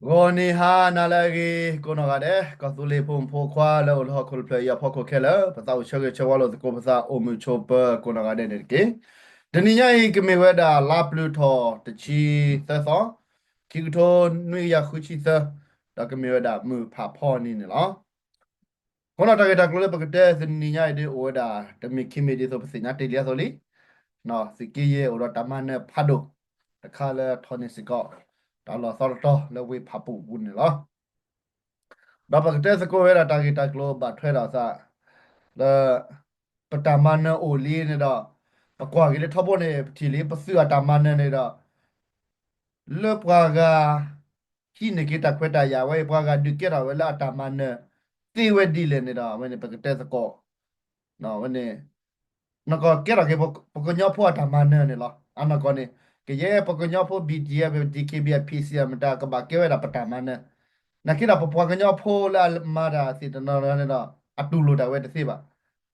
ဂီၤနံၤဟါနၤလၢအဂ့ၤ ကိးနီၢ်ဂၤဒဲး ကီၢ်သူလ့ၤဖိမုၣ်ဖိခွါလၢအိၣ်လၢဟီၣ်ခိၣ်တဖျၢၣ်အံၤအဖီခိၣ်ခဲလၢာ် ပသးအိၣ်ဆၢဂ့ၤဆၢဝါလိာ်သကိးပသးအိၣ်မုာ်ဆိးပၢၤကိးနီၢ်ဂၤဒဲးန့ၣ်တက့ၢ်. တနံၤညါအံၤကမ့ၢ်ဝဲဒၣ်လါပျုၤထီၣ်တဆံသၢသီ, ခံကထိနွံကယၤဃုဆံသၢ, ဒီးကမ့ၢ်ဝဲဒၣ်မုၢ်ဖးဖီနံၤန့ၣ်လီၤ. အဃိဒီးတၢ်ဂ့ၢ်တၢ်ကျိၤလၢပကတဲတနံၤညါအံၤဒ်အိၣ်ဝဲဒၣ် တမ့ၢ်ခံမ့ၢ်ဒ်သိးပသ့ၣ်ညါတ့ၢ်လံအသိးလံ, သုးက့ယဲၢ်အိၣ်ဒီးတၢ်မၤနၢၤဖးဒိၣ်တခါလၢထီၣ်န့ၢ်စ့ၢ်ကီး တၢ်လီၢ်သီတတီၤလၢဝ့ၢ်ဖၣ်ပူၣ်အပူၤန့ၣ်လီၤ. ဒီးပကတဲသကိးဝဲဒၣ်တၢ်ဂ့ၢ်တၢ်ကျိၤဘၣ်ထွဲဒီးသး လၢ ပတၢ်မၤနၢၤအိၣ်လံန့ၣ်ဒီး ပကွၢ်က့ၤလၢထီဘိန့ၣ် ပထံၣ်လံ ပသုးအတၢ်မၤနၢၤန့ၣ်ဒီး လၢပှၤဂၤ ဟံးန့ၢ်က့ၤတၢ်ခွဲးတၢ်ယာ်ဝဲအံၤ ပှၤဂၤဒုးကဲထီၣ်ဝဲလၢအတၢ်မၤနၢၤ သ့ဝဲဒ်လဲၣ်န့ၣ်ဒီး အဝဲန့ၣ်ပကတဲသကိး ဝဲန့ၣ် နီၢ်ကီၢ်ကဲထီၣ်က့ၤ ပကညီဖိအတၢ်မၤနၢၤန့ၣ်လီၤ. အနီၢ်ကီၢ်န့ၣ် ကယဲၢ်ပကညီဖိ B G F, D K B A, P C အမတၤကဘၣ်ကဲဝဲဒၣ်ပတၢ်မၤနၢၤ, နာ်က့ဒီးပပှၤကညီဖိလၢအမၤတၢ်သ့ၣ်တနီၤန့ၣ်ဒီး အတူၢ်လိာ်တၢ်ဝဲတသ့ဘၣ်.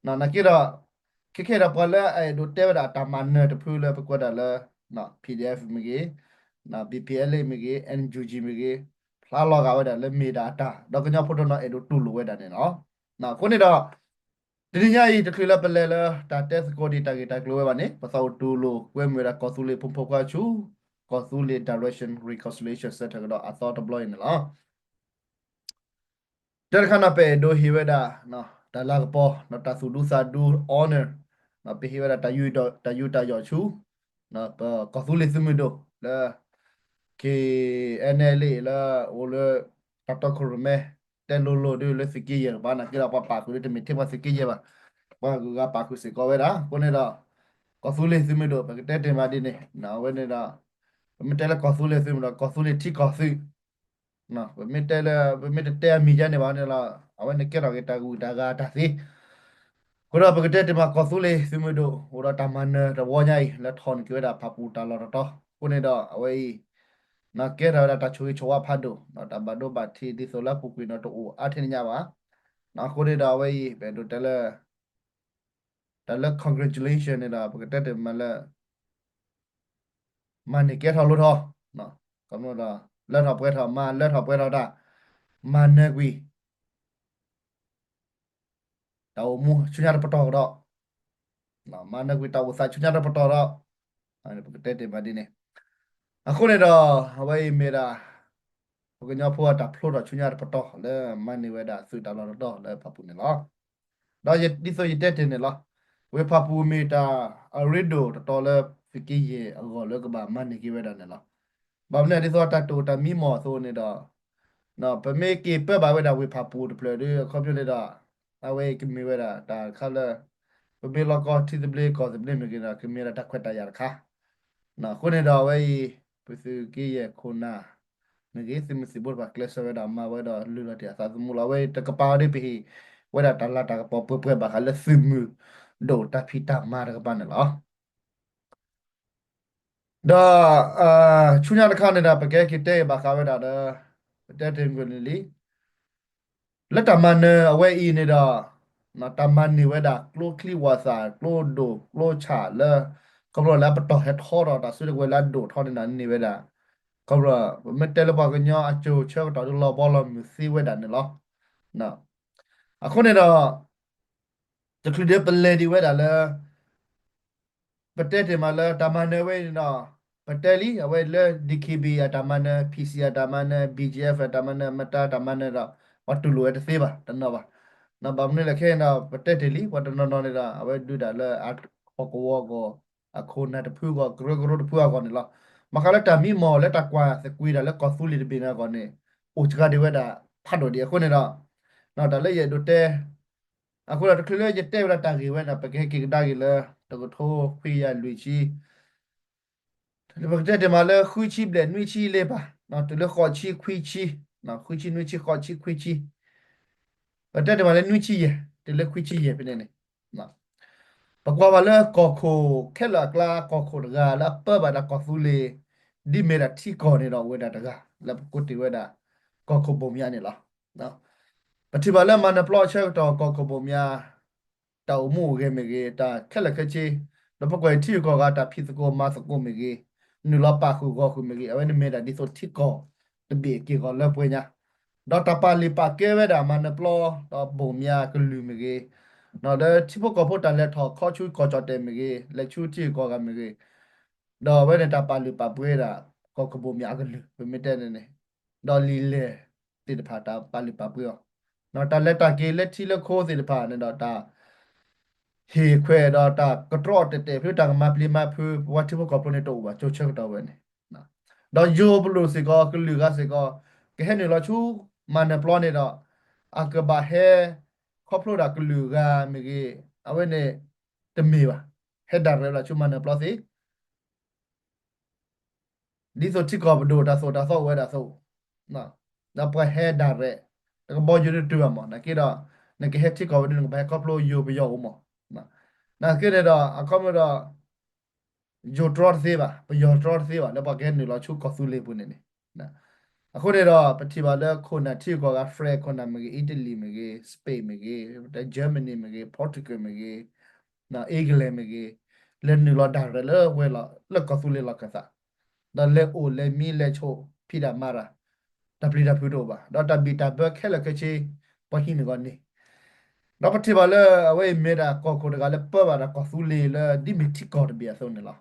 နာ်က့ဒီး ခဲခဲဒီးပှၤလၢအအဲၣ်ဒိးတဲဝဲဒၣ်အတၢ်မၤနၢၤတဖုလၢပကွဲးဒၣ်လၢ P D F မ့ၢ်ဂ့ၤ, B P L A မ့ၢ်ဂ့ၤ, N U G မ့ၢ်ဂ့ၤ, ဖျါလီၤဂာ်ဝဲဒၣ်လၢမ့ၢ်ဒၣ်အတၢ် ဒီးကညီဖိတနီၤအဲၣ်ဒိးတူၢ်လိာ်ဝဲဒၣ်န့ၣ်လီၤ. အဃိန့ၣ်ဒီး တနံၤညါအံၤ တချုးလၢပလဲၤလၢတၢ်တဲသကိးဒံးတၢ်ဂ့ၢ်တၢ်ကျိၤဝဲဘၣ်န့ၣ် ပသးအိၣ်တူၢ်လိာ်ကွဲမုာ်ဝဲဒၣ်ကီၢ်သူလ့ၤဖိမုၣ်ဖိခွါဆူ ကီၢ်သူလ့ၤ Direction Reconciliation Centre ကဒီးအသီတဘျီအံၤန့ၣ်လီၤ. တၢ်တခါန့ၣ် ပအဲၣ်ဒိးဟ့ၣ်ဝဲဒၣ် တၢ်လၤကပီၤ တၢ်သူၣ်ဒူသးဒူ honor ပဟ့ၣ်ဝဲဒၣ် တၢ်ယူးတၢ်ယီၣ်ဆူ ပကီၢ်သူလ့ၤသုးမုၢ်ဒိၣ်လၢ K N L A လၢအိၣ်လၢ တၢ်တီခိၣ်ရိၣ်မဲ တဲလိၤလိၤဒ်လၢသုးက့ယဲၢ်တကပၤ နာ်က့ဒီး ပှၤပာ်ဃုာ်လၢတမ့ၢ်ထဲပှၤသုးက့ယဲၢ်ဘၣ်, ပှၤဂုၤဂၤပာ်ဃုာ်စ့ၢ်ကီးဝဲဒၣ်. အဃိန့ၣ်ဒီး ကီၢ်သူလ့ၤသုးမုၢ်ဒိၣ် ပကတဲတ့ၢ်မးဒ်န့ၣ် အဝဲန့ၣ်ဒီး ပမ့ၢ်တဲလၢကီၢ်သူလ့ၤသုးမုၢ်ဒိၣ် ကီၢ်သူလ့ၤထံကီၢ်သုး ပမ့ၢ်တဲလၢ ပမ့ၢ်တတဲအမံၤဒ်န့ၣ်ဘၣ်န့ၣ်လီၤ အဝဲန့ၣ်ကဲထီၣ်က့ၤတၢ်ဂုၤတၢ်ဂၤတၢ်သ့. အဃိဒီးပကတဲတ့ၢ်မး ကီၢ်သူလ့ၤသုးမုၢ်ဒိၣ် အိၣ်ဒီးတၢ်မၤနၢၤတဝီညါအံၤ လၢထီၣ်န့ၢ်က့ၤဝဲဒၣ်ဖၣ်ပူၣ်တၢ်လီၢ်တတီၤ. အဃိန့ၣ်ဒီး အဝဲအံၤ ကဲထီၣ်ဝဲဒၣ်တၢ်ဆိၣ်ဂ့ၤဆိၣ်ဝါဖးဒိၣ် တၢ်ဘၣ်ဒိဘၣ်ထံးဒ်သိးလၢအပူၤကွံာ်န့ၣ်တအိၣ်အါထဲန့ၣ်ညါဘၣ်. အဃိန့ၣ်ဒီးအဝဲအံၤ ပအဲၣ်ဒိးတဲလၢ တၢ်လၢ congratulation န့ၣ်ဒီး ပကတဲတ့ၢ်မးလၢ မၤန့ၢ်ကဲထီၣ်လိၣ်ထီၣ်, ဒီး လၢထီၣ်ပှဲၤထီၣ်မၤ လၢထီၣ်ပှဲၤထီၣ်တၢ် မၤနၢၤကွံာ် တၢ်အိၣ်မူဆူညါတပတီၢ်ကဒီး, မၤနၢၤကွံာ်တၢ်အိၣ်သးဆူညါတပတီၢ်ဒီး ပကတဲတ့ၢ်မးဒ်န့ၣ်. အဃိန့ၣ်ဒီး အဝဲအံၤမ့ၢ်ဒၣ် ပကညီဖိအတၢ်ဖျိထီၣ်ဆူညါတပတီၢ်လၢမၤန့ၢ်ဝဲဒၣ်သုးတၢ်လီၢ်တတီၤလၢဖၣ်ပူၣ်န့ၣ်လီၤ. ဒီးဒ်သိးယတဲတ့ၢ်န့ၣ်လီၤ, ဝ့ၢ်ဖၣ်ပူၣ်မ့ၢ်တၢ်အရ့ဒိၣ်တတီၤလၢသုးက့ယဲၢ်အဂီၢ်လၢကဘၣ်မၤန့ၢ်က့ၤဝဲဒၣ်န့ၣ်လီၤ. ဘၣ်မနုၤဒ်သိးတၢ်တိာ်တၢ်မံမီၢ်အသိးန့ၣ်ဒီး ပမ့ၢ်က့ၤပၢဘၣ်ဝဲဒၣ်ဝ့ၢ်ဖၣ်ပူၣ်တဖျၢၣ်ဒီး အခီပညီန့ၣ်ဒီး အဝဲအံၤကမ့ၢ်ဝဲဒၣ်တၢ်တခါလၢ ပမ့ၢ်လီၤကီထံသဘျ့ကီၢ်သဘျ့မ့ၢ်ဂ့ၤဒီး ကမ့ၢ်ဝဲဒၣ်တၢ်ခွဲးတၢ်ယာ်တခါ. အဃိန့ၣ်ဒီးအဝဲအံၤ ပသုးက့ယဲၢ်ခိၣ်နၢ်မ့ၢ်ဂ့ၤ သုးမုၢ်သံၣ်ဘိတဖၣ်ကျဲးစၢးဝဲဒၣ်မၤဝဲဒီးလုၢ်လီၤတ့ၢ်အသးသမူလီၤ. အဝဲအံၤတကပၤဒ်ပဟ့ၣ်ဝဲဒၣ်တၢ်လၤတၢ်ကပီၤပှဲၤပှဲၤဘၣ်ဃးလၢသုးမုၢ်ဒိၣ်တၢ်ဖံးတၢ်မၤတကပၤန့ၣ်လီၤ. ဒီး ဆူညါတခါန့ၣ်ဒီး ပကဟဲက့ၤတဲဘၣ်ဃးဝဲဒၣ်ဒီး ပတဲတ့ၢ်မးလံ လၢတၢ်မၤနၢၤအဝဲအံၤန့ၣ်ဒီး တၢ်မၤန့ၢ်ဝဲဒၣ်ကျိချံဝၣ်သၣ် ကျိဒိၣ်ကျိဆၣ်လၢ ခီဖျိလၢအပတီၢ်ဟဲထီဒီးတၢ်စုတဝဲၤလၢအဒိၣ်ထီန့ၣ်ဒီးန့ၢ်ဝဲဒၣ် ခီဖျိ ပမ့ၢ်တဲလၢပှၤကညီအစိၤဆၢကတီၢ်ဒီးလီၤဘီလီၤမုၢ်သ့ဝဲဒၣ်န့ၣ်လီၤ. အဃိန့ၣ်ဒီး တချုးဒ်ပလဲၤဒံးဝဲဒၣ်လၢ ပတဲတ့ၢ်မးလၢတၢ်မၤနၢၤဝဲအံၤန့ၣ်ဒီး ပတဲလံ အဝဲလၢ D K B A အတၢ်မၤနၢၤ P C အတၢ်မၤနၢၤ B G F အတၢ်မၤနၢၤ မတၤတၢ်မၤနၢၤဒီး ပှၤတူၢ်လိာ်ဝဲတသ့ဘၣ် တနီၤဘၣ်. ဘၣ်မနုၤလဲၣ်ခဲအံၤဒီး ပတဲတ့ၢ်လံ ပှၤတနီၤနီၤန့ၣ်ဒီး အဝဲဒုးဒၣ်လၢအဟီၣ်ကဝီၤအဂီၢ် အခိၣ်နၢ်တဖုအဂီၢ် ကရၢကရိတဖုအဂီၢ်န့ၣ်လီၤ. ဘၣ်ဃးလၢတၢ်မံမီၢ်လၢတၢ်ကွၢ်သကွံာ်တၢ်လၢကီၢ်သူလ့ၤတဘ့ၣ်န့ၣ်အဂီၢ်န့ၣ် အိၣ်စှၤဒံးဝဲဒၣ်ဖးဒိၣ်ဒံးအဃိန့ၣ်ဒီး တၢ်လၢယအဲၣ်ဒိးတဲ အဃိဒီးတချုးလၢယတဲဝဲဒၣ်တၢ်ဂ့ၢ်ဝဲန့ၣ် ပကဟဲက့ၤကဒါက့ၤလၢ တကထိခွံကယၤလွံၢ်ဆံ ပကတဲတ့ၢ်မးလၢဃုဆံဘျဲၣ်နွံဆံလံဘၣ်, တုၤလၢဃိးဆံခွံဆံ, ဃုဆံနွံဆံဃိးဆံခွံဆံ, ပတဲတ့ၢ်မးလၢနွံဆံယဲၢ် တုၤလၢခွံဆံယဲၢ်ဖဲန့ၣ်န့ၣ် ပကွၢ်ဘၣ်လၢကီၢ်ခိၣ်ခဲလၢာ်အကျါ ကီၢ်ခိၣ်တဂၤလၢအပၢဘၣ်ဒၣ်ကီၢ်သူလ့ၤ ဒ်မ့ၢ်ဒၣ်ထံကီၢ်န့ၣ်ဒီးအိၣ်ဝဲဒၣ်တဂၤ လၢပကိးတ့ၢ်ဝဲဒၣ် ကီၢ်ခိၣ်ဘိၣ်မၠါန့ၣ်လီၤ. ပထံၣ်ဘၣ်လၢမၤနၢၤပျီအဆၢကတီၢ် ကီၢ်ခိၣ်ဘိၣ်မၠါ တၢ်အိၣ်မူအိၣ်ဂဲၤမ့ၢ်ဂ့ၤ တၢ်ခဲလၢာ်ခဲဆ့ ဒီးပကွၢ်ထံဂုၤကီၢ်ဂၤ တၢ်ဖံးသကိးမၤသကိးမ့ၢ်ဂ့ၤ နုာ်လီၤပာ်ဃုာ်ဂီၤဃုာ်မ့ၢ်ဂ့ၤ အဝဲန့ၣ်မ့ၢ်ဒၣ်ဒ်သိးထံကီၢ် တဘ့ၣ်အက့ၢ်အဂီၤလၢပှဲၤညါ, ဒီးတၢ်ပာ်လုၢ်ပာ်ကဲဝဲဒၣ်မၤနၢၤပျီ ဒီးဘိၣ်မၠါကလုာ်မ့ၢ်ဂ့ၤ, ဒီးလၢထံဖိကီၢ်ဖိတၢ်လဲၤထီၣ်ခီဆူကီၢ်ကၠီၣ်တဲၣ်မ့ၢ်ဂ့ၤ, လဲၤဆူထံဂုၤကီၢ်ဂၤမ့ၢ်ဂ့ၤ, ဒီးအဝဲန့ၣ်တၢ်ပာ်လုၢ်ပာ်ပှ့ၤဒၣ် ကီၢ်ကဘိၣ်မၠါအကလုာ် ပမ့ၢ်တဲန့ၣ်န့ၣ်, ဒီးလံာ်လဲၢ်သ့ၣ်တဖၣ်တၢ်ပာ်လုၢ်ပာ်ပှ့ၤအီၤ, ဒီးတၢ်လဲၤတၢ်က့ၤလၢထံလၢခိသ့ၣ်တဖၣ်န့ၣ်ဒီးတၢ် ဟ့ၣ်ခွဲးဒီးတၢ်ကတြီတဲာ်တဲာ်ဖု တၢ်ကမၤပျံၤမၤဖုး ပဝဲထံဖိကီၢ်ဖိန့ၣ်တအိၣ်ဘၣ် ကၠိဆၢကတီၢ်ဝဲန့ၣ်, ဒီးယိၤပလိၣ်စ့ၢ်ကီး ကလုာ်ဂၤစ့ၢ်ကီး ကဟဲနုာ်လီၤဆူမၤနၢၤပျီန့ၣ်ဒီး အကဘၣ်ဟဲ ခီဖျိဒၣ်ကလုာ်ဂၤမ့ၢ်ဂ့ၤ, အဝဲန့ၣ် တမ့ၢ်ဘၣ်, ဟဲ direct လီၤဆူမၤနၢၤပျီသ့ ဒ်သိးထံကီၢ်ပဒိၣ်တၢ်သိၣ်တၢ်သီအိၣ်ဝဲဒၣ်အသိး, ဒီးပှၤဟဲ direct တကဘီယူၤတတုၤဘၣ်မး နာ်က့ဒီး နကဟဲထံကီၢ်ဝဲဒၣ် နကဘၣ်ဟဲခီဖျိယိၤပယီၤအိၣ်မး, နာ်က့န့ၣ်ဒီး အခီပညီဒီး ယိၤတြီတသ့ဘၣ် ပယီၤတြီတသ့ဘၣ် လၢပှၤကဟဲနုာ်လီၤဆူကီၢ်သူလ့ၤပူၤန့ၣ်န့ၣ်, အဃိန့ၣ်ဒီး ပထံၣ်ဘၣ်လၢခိၣ်နၢ်ထံကီၢ်ဂၤ France ခိၣ်နၢ်မ့ၢ်ဂ့ၤ Italy မ့ၢ်ဂ့ၤ Spain မ့ၢ်ဂ့ၤ Germany မ့ၢ်ဂ့ၤ Portugal မ့ၢ်ဂ့ၤ England မ့ၢ်ဂ့ၤ လဲၤနုာ်လီၤ direct လၢဝဲလီၤ လၢကီၢ်သူလ့ၤလီၢ်ခၢၣ်သး, ဒီးလဲၤအိၣ်လဲၤမံလဲၤဆိး ဖံးတၢ်မၤတၢ်, တၢ်ပျံၤတၢ်ဖုးတအိၣ်ဘၣ် ဒီးတၢ်ဘံၣ်တၢ်ဘၢခဲလၢာ်ခဲဆ့ ပှၤဟံးန့ၢ်ဂီၤန့ၢ်, ဒီးပထံၣ်ဘၣ်လၢအဝဲအံၤမ့ၢ်ဒၣ်ကီၢ်ခိၣ်တဂၤလၢပၢဘၣ်ဒၣ်ကီၢ်သူလ့ၤလၢဒ်မ့ၢ်ထံကီၢ်တဘ့ၣ်အသိးန့ၣ်လီၤ.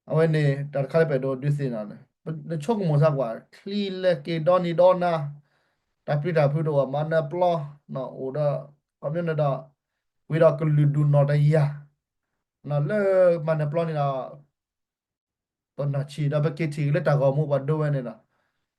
အဝဲန့ၣ် တၢ်တခါလၢပအဲၣ်ဒိးဒုးသ့ၣ်နီၣ်န့ၣ် နဆိကမိၣ်စၢ်ကွၢ် ချံလဲၤက့ၤဒီနံၤဒီနၤ, တၢ်ပျံၤတၢ်ဖုးတအိၣ် မၤနၢၤပျီ အိၣ်ဒီး ခီပညီန့ၣ်ဒီး ဝံၤဒီးကလုာ်ဒူၣ်နီၢ်တယၢ် လၢမၤနၢၤပျီန့ၣ်ဒီး ပနီၢ်ဆံးဒီးပက့ၤထံၣ်က့ၤလၢတၢ်ဂီၤမူပှၤဒိဝဲန့ၣ်ဒီး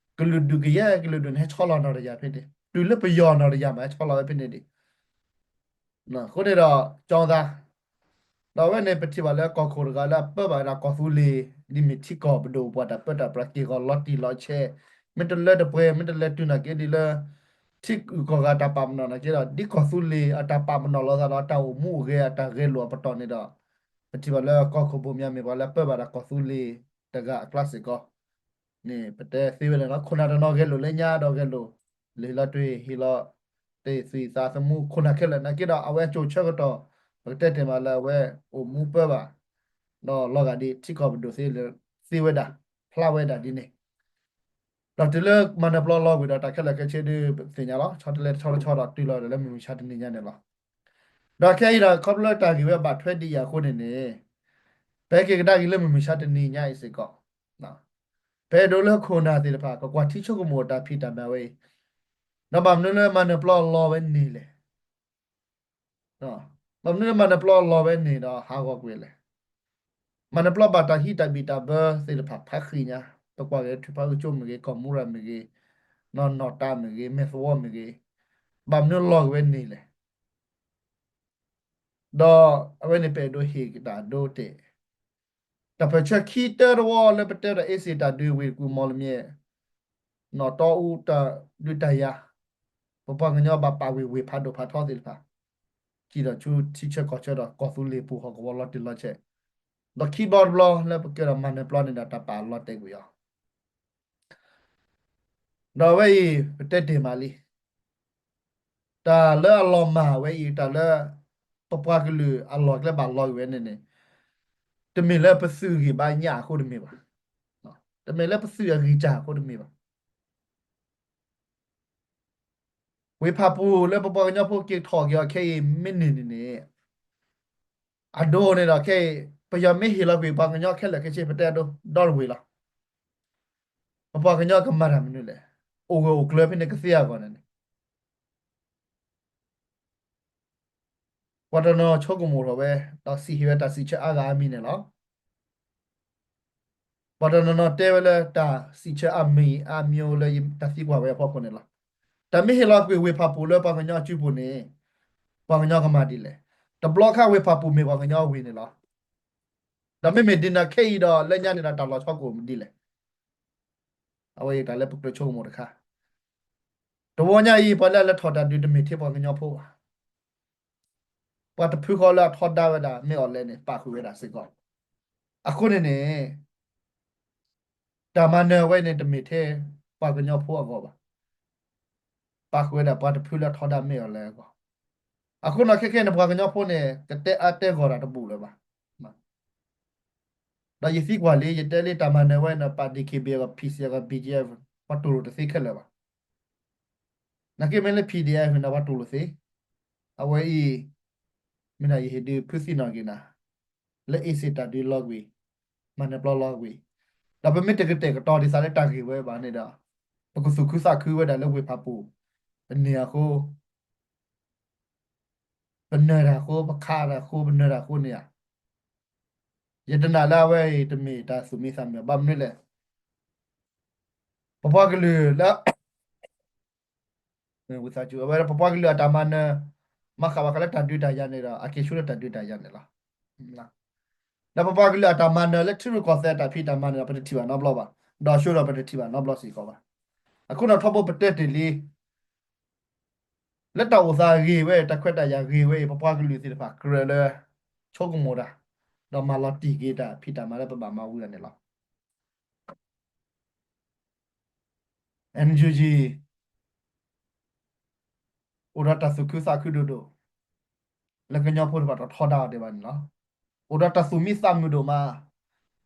ကလုာ်ဒူၣ်ကယဲၢ်ကလုာ်ဒူၣ်န့ၣ် ဟဲဆီလီၤနီၢ်တယၢ်ဖဲန့ၣ် တုၤလၢပယီၤနီၢ်တယၢ်မး ဟဲဆီလီၤဝဲဖဲန့ၣ်ဒံး အဃိန့ၣ်ဒီး ကၠီသး ဒီးအဝဲန့ၣ် ပထံၣ်ဘၣ်လၢကီၢ်ခိၣ်တဂၤလၢအပၢဘၣ်ဝဲဒၣ်ကီၢ်သူလ့ၤ ဒ်မ့ၢ်ထံကီၢ်ပဒိၣ်ပှၤတၢ်ပၢတၢ်ပြးက့ၢ်ဂီၤလီၤတံၢ်လီၤဆဲး, မ့ၢ်တလၢတပှဲၤ မ့ၢ်တလဲၤတုၤနာ်က့ဒ်လၢ ထံဂုၤကီၢ်ဂၤတၢ်ပာ်ပနီၣ်နာ်က့ဒီး ဒ်ကီၢ်သူလ့ၤအတၢ်ပာ်ပနီၣ်လိာ်သးဒီးတၢ်အိၣ်မူအိၣ်ဂဲၤအတၢ်ဂဲၤလိာ်အပတီၢ်န့ၣ်ဒီး ပထံၣ်ဘၣ်လၢကီၢ်ခိၣ်ဘိၣ်မၠါမ့ၢ်ပှၤလၢအပၢဘၣ်ဒၣ်ကီၢ်သူလ့ၤတဂၤအကျါစ့ၢ်ကီး န့ၣ် ပတဲသ့ဝဲလၢ ခိၣ်နၢ်တနီၤဂဲၤလိာ်လၢညါဒီးဂဲၤလိာ် လၢဟ့ၣ်လီၤတ့ၢ်ဟ့ၣ်လီၤ တ့ၢ်သွံၣ်သးသမူခိၣ်နၢ်ခဲလၢာ်နာ်က့ဒီး အဝဲအစိၤဆၢကတီၢ် ပကတဲတ့ၢ်မးလၢအဝဲအိၣ်မူပၢဘၣ် ဒီးလီၤဂာ်ဒ်ထံကီၢ်ပဒိၣ်သ့လၢ သ့ဝဲဒၣ် ဖျါဝဲဒၣ်ဒ်န့ၣ် ဒီးတုၤလၢမၤနၢၤပျီလီၤဝံၤဒီးတၢ်ခဲလၢာ်ခဲဆ့ဒုးသ့ၣ်ညါလီၤ ဆီတလဲတဆီတဆီဒီးတုၤလီၤဒီးလၢမုၢ်မဆါတနံၤညါန့ၣ်လီၤ. ဒီးခဲအံၤဒီး ခီဖျိတၢ်ဂ့ၢ်ဝဲဘၣ်ထွဲဒ်အံၤအဃိန့ၣ်န့ၣ် ပဟဲက့ၤကဒါက့ၤလၢမုၢ်မဆါတနံၤညါအံၤစ့ၢ်ကီး ပအဲၣ်ဒိးလၢခိၣ်နၢ်သ့ၣ်တဖၣ် ကကွၢ်ထံဆိကမိၣ်တၢ်ဖံးတၢ်မၤဝဲအံၤ, ဒီးဘၣ်မနုၤလၢမၤနၢၤပျီလီၤဝဲန့ၣ်လဲၣ်. ဘၣ်မနုၤလၢမၤနၢၤပျီလီၤဝဲန့ၣ်ဒီးဟးဂီၤကွံာ်လဲၣ်. မၤနၢၤပျီဘၣ်တၢ်ဟံးတၢ်ဘံၣ်တၢ်ဘၢသ့ၣ်တဖၣ်ဖးဃံညါ, ပကွၢ်က့ၤထူဖးအုကၠိမ့ၢ်ဂ့ၤ, ကီၢ်မူရၤမ့ၢ်ဂ့ၤ, နီၢ်နီၢ်တၢ်မ့ၢ်ဂ့ၤ, မဲာ်သဝီမ့ၢ်ဂ့ၤ, ဘၣ်မနုၤလီၤက့ၤဝဲန့ၣ်လဲၣ်. ဒီးအဝဲန့ၣ်ပအဲၣ်ဒိးဟ့ၣ်က့ၤတၢ်ဒိတဲာ်, တၢ်ပၢၢ်ဆၢခံတၢတဝီလၢပတဲဒီးအ့စ့ၣ်တၢ်ဒုးဝ့ၢ်တကူၣ်မီၢ်လမၠဲၣ်, နီၣ်တီအူတၢ်ဒုးတၢ်ယၤ, ပပှၤကညီဘၣ်ပာ်ဝ့ၢ်ဝ့ၢ်ဖးဒိၣ်ဖးထီသ့ၣ်တဖၣ်, စံၣ်ဒီးဆူထံဆၢကီၢ်ဆၢဒီးကီၢ်သူလ့ၤပူၤဟီၣ်ကဝီၤလီၤတံၢ်လီၤဆဲး, ဒီးခံဘျီတဘျီလၢပကဲဒီးမၤနၢၤပျီန့ၣ်ဒီးတၢ်ပာ်အလီၤတဲာ်ကွံာ်အီၤ ဒီးအဝဲအံၤ ပတဲတ့ၢ်မးလံ, တၢ်လၢအလီၤမၢ်ဝဲအံၤ တၢ်လၢ ပပှၤကလုာ်အလီၢ်ကျဲဘၣ်လီၤက့ၤဝဲန့ၣ်န့ၣ်, တမ့ၢ်လၢပသုးဂံၢ်ဘါညၣ်အဃိတမ့ၢ်ဘၣ်, တမ့ၢ်လၢပသုးအဂံၢ်စၢ်အဃိတမ့ၢ်ဘၣ်. ဝ့ၢ်ဖၣ်ပူၤလၢပပှၤကညီဖိက့ၤထီၣ်က့ၤအီၤခဲအံၤမ့ၢ်န့ၢ်န့ၣ်န့ၣ်, အဒိန့ၣ်ဒီးခဲအံၤ ပယီၤမ့ၢ်ဟ့ၣ်လီၤကွံာ်ပှၤကညီခဲလၢာ်ခဲဆ့ ပတဲအဒိ ဒီတဝ့ၢ်လီၤ. ပပှၤကညီကမၤတၢ်မနုၤလဲၣ်. အိၣ်ဂၢၢ်အိၣ်ကျၢၤဖဲန့ၣ်ကသ့အဂီၢ်န့ၣ်န့ၣ် ပှၤတနီၤဆိကမိၣ်ထီၣ်ဝဲ ဒီးစံးဟ့ၣ်ဝဲတၢ်စံးဆၢအါဂၤအါမံၤန့ၣ်လီၤ. ပှၤတနီၤနီၤတဲဝဲလၢတၢ်စံးဆၢအါမံၤအါမံၤလၢတၢ်သံကွၢ်ဝဲအဖီခိၣ်န့ၣ်လီၤ. တၢ်မ့ၢ်ဟ့ၣ်လီၤကွံာ်ဝ့ၢ်ဖၣ်ပူၤလၢပှၤကညီအစုပူၤန့ၣ် ပှၤကညီကမၤဒ်လဲၣ်. တဘျီခါဝ့ၢ်ဖၣ်ပူၤမ့ၢ်ပှၤကညီအဝ့ၢ်န့ၣ်လီၤ. ဒီးမ့မ့ၢ်ဒ်န့ၣ်ခဲအံၤဒီးလၢညါန့ၣ်ဒီးတၢ်လီၤဆီကအိၣ်မ့ၢ်ဒ်လဲၣ်. အဝဲအံၤတၢ်လၢပကြၢးဆိကမိၣ်တခါ, တဝီညါအံၤ ပှၤလၢအလဲၤထီၣ်တၢ်ဒုးတမ့ၢ်ထဲပှၤကညီဖိဘၣ်. ပှၤတဖုဃီလၢအထီဒါဝဲဒၣ်မ့ၢ်အီၤလဲၣ်န့ၣ် ပာ်ဃုာ်ဝဲဒၣ်စ့ၢ်ကီး. အဃိန့ၣ်န့ၣ် တၢ်မၤနၢၤဝဲန့ၣ်တမ့ၢ်ထဲပှၤကညီဖိအဂီၢ်ဘၣ်. ပာ်ဃုာ်ဝဲဒၣ်ပှၤတဖုလၢအထီဒါမ့ၢ်အီၤလဲၣ်အဂီၢ်. အဃိန့ၣ်ခဲခဲန့ၣ် ပှၤကညီဖိန့ၣ် ကတဲအါတဲဂီၢ်တၢ်တဘူၣ်လၢၤဘၣ်. ဒီးယသံကွၢ်လံ ယတဲလံတၢ်မၤနၢၤဝဲန့ၣ် ပာ်ဒံး K B အဂီၢ် P C အဂီၢ် B G F ပှၤတူၢ်လိာ်တသ့ခဲလၢာ်ဘၣ်. နာ်က့မ့ၢ်လၢ P D F န့ၣ် ပှၤတူၢ်လိာ်သ့. အဝဲအံၤ မ့ၢ်ဒၣ်ယဟ့ၣ်ဒုးဖုးသံနီၣ်က့ၤနၤ လၢ အ့စ့ၣ် တၢ်ဒုးလီၤကွံာ်, မၤနၢၤပျီလီၤကွံာ်, ဒီးပမ့ၢ်တကတဲာ်ကတီၤဒ်သိးလၢတၢ်ဂ့ၢ်ဝဲဘၣ်န့ၣ်ဒီး ပကသူၣ်ခုသးခုဝဲဒၣ်လၢဝ့ၢ်ဖးပူၤ ပန့ၢ်အဃိ ပနၢၤတၢ်အဃိ ပခးတၢ်အဃိ ပနၢၤတၢ်အဃိန့ၣ်ဧါ. ယတနာ်လၢအဝဲအံၤတမ့ၢ်တၢ်သူၣ်မံသးမုာ် ဘၣ်မနုၤလဲၣ် ပပှၤကလုာ်လၢ ဝံသးစူၤ အဝဲပပှၤကလုာ်အတၢ်မၤနၢၤ မၤဃာ်ဘၣ်ဃးလၢတၢ်ဒုးတၢ်ယၤန့ၣ်ဒီး အက့ၤဆူလၢတၢ်ဒုးတၢ်ယၤန့ၣ်လီၤ. ဒီးပပှၤကလုာ်အတၢ်မၤနၢၤလၢထံရူၢ်ကီၢ်သဲးအတၢ်ဖံးတၢ်မၤန့ၣ်ဒီး ပတထံၣ်ဘၣ်နီတဘျီဘၣ်, ဒီးဆိဒီးပတထံၣ်ဘၣ်နီတဘျီစ့ၢ်ကီးဘၣ်. အဃိန့ၣ်ထီဘိပတဲတ့ၢ်လံ လၢတၢ်အိၣ်သးဂ့ၤဝဲ တၢ်ခွဲးတၢ်ယာ်ဂ့ၤဝဲအံၤ ပပှၤကလုာ်သ့ၣ်တဖၣ်ကြၢးလၢ ဆိကမိၣ်တၢ် ဒီးမၤလီၤတံၢ်က့ၤတၢ်ဖံးတၢ်မၤလၢပဘၣ်မၤဝံၤဒၣ်န့ၣ်လီၤ. N U G အိၣ်ဒီးတၢ်သူၣ်ခုသးခုဒိၣ်ဒိၣ် လၢကညီဖိတဖၣ်တထီဒါအီၤဒံးဘၣ်န့ၣ်လီၤ. အိၣ်ဒီးတၢ်သူၣ်မံသးမုာ်ဒိၣ်မး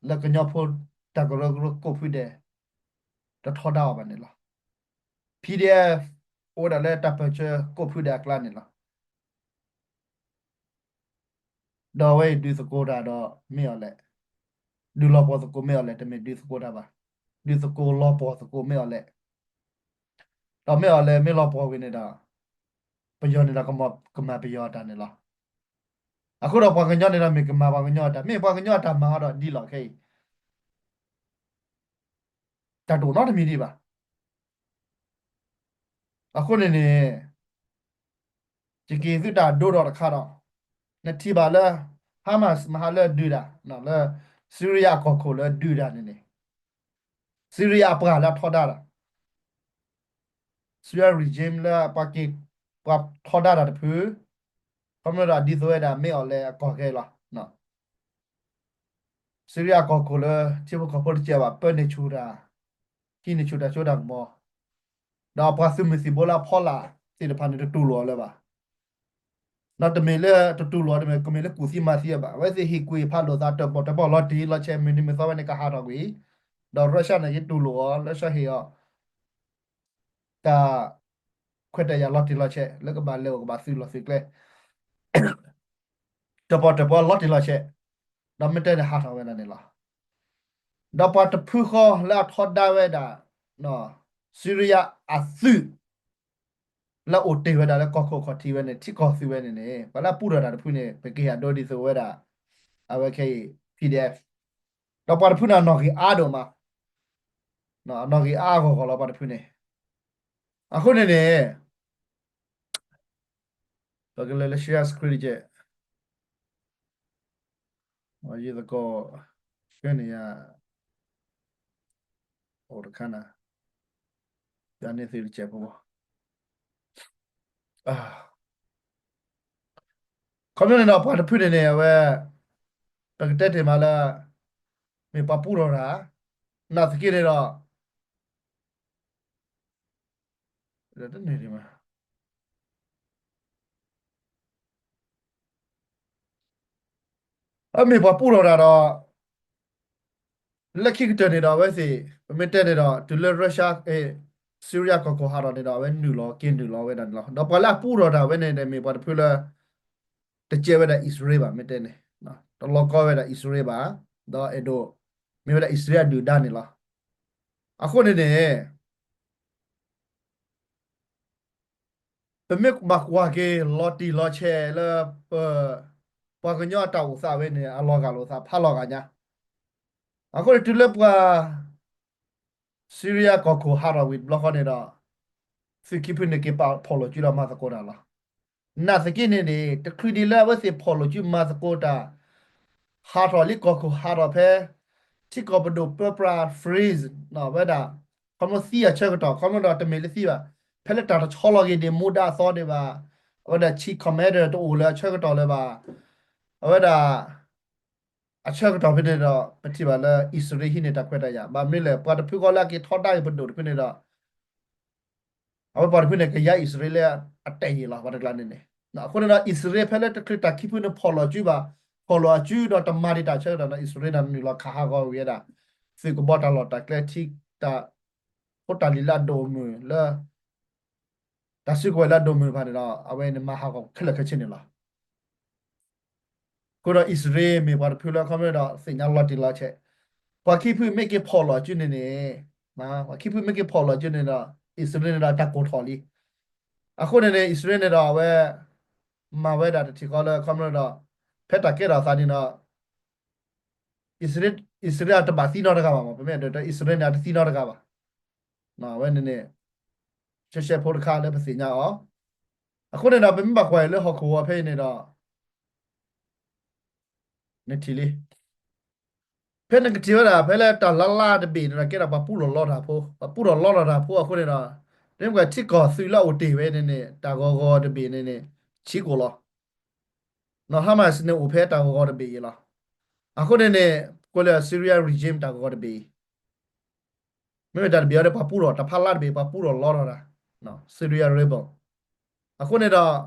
လၢကညီဖိတၢ်ကရၢကရိကိးဖုဒဲး တထီဒါအီၤဘၣ်န့ၣ်လီၤ. P D F အိၣ်ဝဲဒၣ်လၢတၢ်ပၢၢ်ဆၢကိးဖုဒဲးအကျါန့ၣ်လီၤ. ဒီးအဝဲအံၤဒုးသကိးတၢ်ဒီးမ့ၢ်အီၤလဲၣ်, ဒုးလီၤပှီၢ်သကိးမ့ၢ်အီၤလဲၣ်, တမ့ၢ်ဒုးသကိးတၢ်ဘၣ်, ဒုးသကိးလီၤပှီၢ်သကိးမ့ၢ်အီၤလဲၣ်. ဒီးမ့ၢ်အီၤလဲၣ် မ့ၢ်လီၤပှီၢ်ဝံၤန့ၣ်ဒီး ပယီၤန့ၣ်ဒီး ကမၤပယီၤအတၢ်န့ၣ်လီၤ. အဃိဒီးပှၤကညီန့ၣ်ဒီးမ့ၢ်ကမၤပှၤကညီအတၢ်, မ့ၢ်ပှၤကညီအတၢ်မၤအီၤဒီးဒ်လီၢ်ခဲအံၤ တၢ်တအိၣ်နီတမံၤဒံးဘၣ်. အဃိန့ၣ်န့ၣ် ယက့ၤသုတၢ်ဒိဒီးတခါဒီး နထံၣ်ဘၣ်လၢ Hamas မဟါလၢဒုးတၢ် လၢ Syria အကီၢ်ခိၣ်လၢဒုးတၢ်န့ၣ်န့ၣ် Syria အပှၤလၢအထီဒါတၢ် Syria regime လၢပှၤက့ၤ ပှၤထီဒါတၢ်တဖု ခီဖျိဒီးဒ်သိးဝဲဒၣ်မ့ၢ်အီၤလဲၣ်အကီၢ်ခဲအံၤလီၤ. Syria အကီၢ်ခိၣ်လၢ ထံဖိကီၢ်ဖိတကဲဘၣ် ပၢန့ၢ်ဆူၣ်တၢ် ဟံးန့ၢ်ဆူၣ်တၢ်စိတၢ်ကမီၤ ဒီးအပှၤသုးမုၢ်သံၣ်ဘိလၢအဖီလာ်သ့ၣ်တဖၣ်န့ၣ် တတူၢ်လိာ်အီၤလၢၤဘၣ်. ဒီးတမ့ၢ်လၢတတူၢ်လိာ် တမ့ၢ်ကမ့ၢ်လၢကူၣ်သံမၤသံအီၤဘၣ်. အဝဲသ့ၣ်ဟ့ၣ်ကူၣ်ဟ့ၣ်ဖးလိာ်သး တၢၣ်ပီၣ်တၢၣ်ပီၣ်လီၤတံၢ်လီၤဆဲး မုၢ်နံၤမုၢ်သီဝဲန့ၣ် ကဟးထီၣ်ကွံာ်, ဒီး Russia န့ၣ်က့တူၢ်လိာ်အီၤ, Russia ဟ့ၣ်အီၤ တၢ်ခွဲးတၢ်ယာ်လီၤတံၢ်လီၤဆဲး လၢကဘၣ်လဲၤအိၣ်ကဘၣ်သုးလီၢ်သုးကျဲ တၢၣ်ပီၣ်တၢၣ်ပီၣ်လီၤတံၢ်လီၤဆဲး, ဒီးမ့ၢ်တဲန့ၣ်ဟးထီၣ်ဝဲဒၣ်န့ၣ်လီၤ. ဒီးပှၤတဖုဃီလၢအထီဒါဝဲဒၣ် Syria အသုး လၢအိၣ်တ့ၢ်ဝဲဒၣ်လၢကီၢ်ခိၣ်ခီၣ်ထံးဝဲန့ၣ် ထံကီၢ်သုးဝဲန့ၣ်န့ၣ် ပှၤလၢအပူထီၣ်တၢ်တဖုန့ၣ် ပကဟ့ၣ်အဒိဒ်သိးဝဲဒၣ် အဝဲခဲအံၤ P D F ဒီးပှၤတဖုန့ၣ်အနီၣ်ဂံၢ်အါဒိၣ်မး, အနီၣ်ဂံၢ်အါအဂီၢ်ဂီၢ်လီၤ ပှၤတဖုန့ၣ်. အဃိန့ၣ်န့ၣ် ပကလဲၤလၢ share screen တက့ၢ်. ယသကိး share န့ၣ်ယၤ အိၣ်တခါနၤ ယၤန့ၣ်သ့ၣ်တကဲးဖိ ခီဖျိန့ၣ်ဒီးပှၤတဖုန့ၣ်န့ၣ် အဝဲ ပကတဲတ့ၢ်မးလၢ မ့ၢ်ပှၤပူထီၣ်တၢ် နာ်သက့န့ၣ်ဒီး တန့ၢ်ဒံးမး အမ့ၢ်ပှၤပူထီၣ်တၢ်ဒီး လၢခံကတၢၢ်န့ၣ်ဒီးအဝဲသ့ၣ် ပမ့ၢ်တဲန့ၣ်ဒီး တုၤလၢ Russia Syria ကီၢ်ခိၣ်ဟးထီၣ်န့ၣ်ဒီး အဝဲနုာ်လီၤက့ၤနုာ်လီၤဝဲဒၣ်န့ၣ်လီၤ. ဒီးပှၤလၢအပူထီၣ်တၢ်ဝဲန့ၣ်န့ၣ် မ့ၢ်ပှၤတဖုလၢ တကဲဝဲဒၣ်အံၣ်စရ့လးဘၣ် မ့ၢ်တဲန့ၣ် တလီၤကီဝဲဒၣ်အံၣ်စရ့လးဘၣ် ဒီးအဲၣ်ဒိး မ့ၢ်ဝဲဒၣ်အံၣ်စရ့လးအဒုၣ်ဒါန့ၣ်လီၤ. အဃိန့ၣ်န့ၣ် ပမ့ၢ်ဘၣ်ကွၢ်က့ၤလီၤတံၢ်လီၤဆဲးလၢ ပ ပှၤကညီအတၢ်အိၣ်သးဝဲန့ၣ် အလီၤဂာ်လိာ်သးဖးလီၤဂာ်ညါ. အဃိန့ၣ်တုၤလၢပှၤ Syria ကီၢ်ခိၣ်ဟးထီၣ်ဝံၤတဘျီဃီန့ၣ်ဒီး သုးက့ဖုန့ၣ်က့ၤပာ်ဖှိၣ်လိာ်စုဒီးမၤသကိးတၢ်လီၤ. နာ်သက့န့ၣ်န့ၣ် တချုးဒံးလၢအဝဲသ့ၣ်ဖှိၣ်လိာ်စုမၤသကိးတၢ် ဟးထီၣ်လံကီၢ်ခိၣ်ဟးထီၣ်ဖဲ ထံကီၢ်ပဒိၣ်ပၢပြး freeze ဝဲဒၣ် ခီဖျိသံအဆၢကတီၢ် ခီဖျိဒီးတမ့ၢ်လၢသံဘၣ် ဖဲလၢတၢ်တဆီလီၤက့ၤဒံးမူဒါအသီဒံးဘၣ် အဝဲဒၣ် chief commander တအိၣ်လၢအဆၢကတီၢ်လၢၤဘၣ် အဝဲဒၣ် အဆၢကတီၢ်ဖဲန့ၣ်ဒီး ပထံၣ်ဘၣ်လၢအံၣ်စရ့လးဟံးန့ၢ်တၢ်ခွဲးတၢ်ယာ် ဘၣ်မနုၤလဲၣ် ပှၤတဖုဃီလၢအက့ၤထီဒါက့ၤပဒိၣ်တဖုန့ၣ်ဒီး အဝဲပှၤတဖုန့ၣ် ကယါအံၣ်စရ့လးလၢအတဲာ်ယံာ်လီၤ ပှၤတကျါန့ၣ်န့ၣ်. အဃိန့ၣ်ဒီး အံၣ်စရ့လးဖဲလၢတချုးတၢ်ခံဖုန့ၣ်ဖှိၣ်လိာ်စုဘၣ် ဖီၣ်လိာ်အစုဒီးတမၤဒံးတၢ်ဆၢကတီၢ်ဒီး အံၣ်စရ့လးန့ၣ် နုာ်လီၤခးဟးဂီၤဝံၤဝဲဒၣ် သုးကဘီတၢ်လီၢ်တၢ်ကျဲထံ တၢ် ဖိတၢ်လံၤလၢအဒိၣ်အမုၢ်လၢ တၢ်စုကဝဲၤလၢအဒိၣ်မုၢ်တဖၣ်န့ၣ်ဒီး အဝဲန့ၣ်မၤဟးဂီၤခဲလၢာ်ခဲဆ့န့ၣ်လီၤ. အဃိဒီးအံၣ်စရ့လးမ့ၢ်ပှၤတဖုလၢခီဖျိဒီးသ့ၣ်ညါလီၤတံၢ်လီၤဆဲး, ပှၤခံဖုမ့ၢ်က့ၤဖီၣ်လိာ်အစုန့ၣ်န့ၣ်, ပှၤခံဖုမ့ၢ်က့ၤဖီၣ်လိာ်အစုန့ၣ်ဒီး အံၣ်စရ့လးန့ၣ်ဒီးတၢ်ကိၢ်ထီၣ်လံ. အဃိန့ၣ်န့ၣ် အံၣ်စရ့လးန့ၣ်ဒီးအဝဲ မၤဝဲဒၣ်တထံၣ်ဃီလၢခီဖျိဒီး ဖဲတၢ်ကဲထီၣ်သးန့ၣ်ဒီး အံၣ်စရ့လးတဘၣ်သံနီတဂၤဘၣ်မး, ပမ့ၢ်အဲၣ်ဒိးတဲအံၣ်စရ့လးန့ၣ် အတသံနီတဂၤဘၣ်. အဝဲန့ၣ်န့ၣ် ရှဲရှဲဖိတခါလၢပသ့ၣ်ညါအီၤ. အဃိန့ၣ်ဒီး ပမ့ၢ်ဘၣ်ကွၢ်အံၤလၢဟီၣ်ခိၣ်ဝီၤဖဲအံၤန့ၣ်ဒီး နထံၣ်လံ ဖဲနကထံၣ်ဝဲဒၣ် ဖဲလၢတၢ်လါလါတဘ့ၣ်န့ၣ်ဒီး ကဲဒၣ်ပှၤပူထီၣ်လီထီၣ်တၢ်ဖိ, ပှၤပူထီၣ်လီထီၣ်တၢ်ဖိအဃိန့ၣ်ဒီး နမ့ၢ်ကွၢ်ထံကီၢ်သုးလၢအအိၣ်တ့ၢ်ဝဲန့ၣ်န့ၣ် တၢ်ဂီၤဂီၤတဘ့ၣ်န့ၣ်န့ၣ် ဆံးကိာ်လီၤ. နီၢ် Hamas န့ၣ်အိၣ်ဖဲတၢ်ဂီၤဂီၤတဘ့ၣ်အံၤလီၤ. အဃိန့ၣ်န့ၣ် ကွဲးလၢ Syria regime တၢ်ဂီၤဂီၤတဘ့ၣ်အံၤ မ့မ့ၢ်တၢ်တဘ့ၣ်အံၤဒီး ပှၤပူထီၣ် တၢ်ဖးလါတဘ့ၣ် ပှၤပူထီၣ်လီထီၣ်တၢ် Syria rebel. အဃိန့ၣ်ဒီး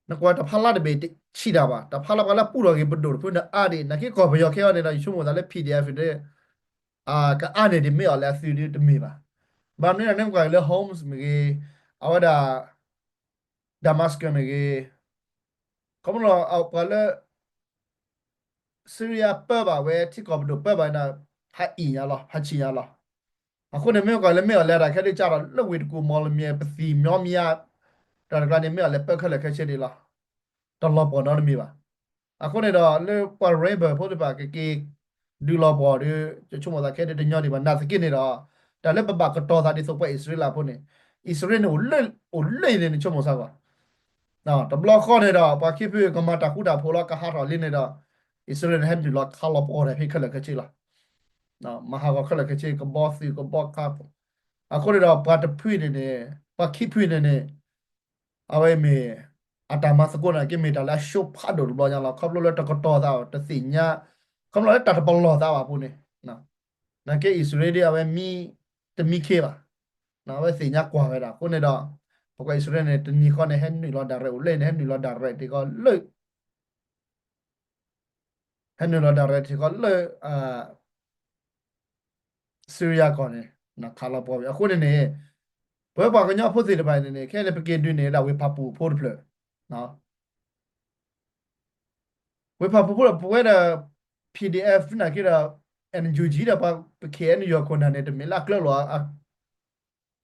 နကွၢ်တၢ်ဖးလါတဘ့ၣ်ဆံးတၢ်ဘၣ်, တၢ်ဖးလါပှၤလၢပူထီၣ်က့ၤပဒိၣ်တဖုန့ၣ်အါဒံး, နာ်က့ကီၢ်ပယီၤခဲအံၤန့ၣ်ဒီး ယဆိကမိၣ်သးလၢ PDF ဒီး ကအါန့ၢ်ဒံးမ့ၢ်အီၤလၢအသုးဒ်တမ့ၢ်ဘၣ်. ဘၣ်မနုၤလဲၣ် နမ့ၢ်ကွၢ်လၢ Homs မ့ၢ်ဂ့ၤ, အဝဲဒၣ် Damascus မ့ၢ်ဂ့ၤ, ခီဖျိလၢပှၤလၢ Syria ပၢဘၣ်ဝဲ ထံကီၢ်ပဒိၣ်ပၢဘၣ်န့ၣ် ဖးအံၣ်ညါလီၤ ဖးဆံးညါလီၤ. အဃိန့ၣ် မ့ၢ်ကွၢ်လၢမ့ၢ်အီၤလဲၤတၢ်ခဲဒ်ကၢ်ဒီး လၢဝ့ၢ်တကူၣ်မီၢ်လမၠဲၣ် ပသံၣ်မီမၠါ တၢ်တကျါန့ၣ် မ့ၢ်အီၤလဲၤပၢခဲလၢာ်ခဲဆ့ဒံးလီၤ. တလီၤပှီၢ်နီတမံၤဘၣ်. အဃိန့ၣ်ဒီး လၢပှၤ rebel ဖိသ့ၣ်တဖၣ်ကက့ၤ ဒုးလီၤပှီၢ်ဒီး ယဆိကမိၣ်သးခဲဒ်တညီဒံးဘၣ်. နာ်သက့န့ၣ်ဒီး တၢ်လၢပဘၣ်ကတီၤသးဒ်သိးပှၤအံၣ်စရ့လးဖိန့ၣ် အံၣ်စရ့လးန့ၣ် အိၣ်လၢအံၤန့ၣ် နဆိကမိၣ်စ့ၢ်ကီး တဘျီဃီန့ၣ်ဒီး ပှၤခံဖုကမၤတၢ်ဃူတၢ်ဖိးလီၤ ကဟးထီၣ်လံန့ၣ်ဒီး အံၣ်စရ့လးန့ၣ် ဟဲနုာ်လီၤခးလီၤပှီၢ်တၢ်ဖဲခဲလၢာ်ခဲဆ့လီၤ. မၤဟးဂီၤခဲလၢာ်ခဲဆ့ ကဘီသုးကဘီခး အဃိန့ၣ်ဒီး ပှၤတဖုန့ၣ်န့ၣ် ပှၤခံဖုန့ၣ်န့ၣ် အဝဲမ့ၢ် အတၢ်မၤသကိးန့ၣ် ကမ့ၢ်တၢ်လၢအရှုံးဖးဒိၣ်တဘျီညါလီၤ. ခီဖျိလၢတကတီၤသး တသ့ၣ်ညါ ခီဖျိလၢတၢ်တပလီၢ်သးဘၣ်အဃိန့ၣ် နာ်က့အံၣ်စရ့လးဒ်အဝဲမံ တမံခ့ဘၣ်. အဝဲသ့ၣ်ညါကွၢ်ဝဲဒၣ်အဃိန့ၣ်ဒီး ပကွၢ်အံၣ်စရ့လးန့ၣ် တနံၤဃီန့ၣ် ဟဲနုာ်လီၤ direct အိၣ်လၢန့ၣ် ဟဲနုာ်လီၤ direct တခီလၢ ဟဲနုာ်လီၤ direct တခီလၢ Syria ကီၢ်န့ၣ် ခးလီၤပှီၢ်ဝံၤ အဃိန့ၣ်န့ၣ် ပဝဲပှၤကညီဖိသ့ၣ်တဖၣ်န့ၣ်န့ၣ် ခဲအံၤန့ၣ် ပက့ၤဒုးန့ၢ်ဝဲဒၣ်ဝ့ၢ်ဖၣ်ပူၣ်ဖိတဖျၢၣ် ဝ့ၢ်ဖၣ်ပူၣ်ဖိဒီး ပဝဲဒၣ် PDF နာ်က့ဒီး NUG ဒီးပှၤ KNU အခိၣ်နၢ်န့ၣ် တမ့ၢ်လၢအကျၢၤလီၤ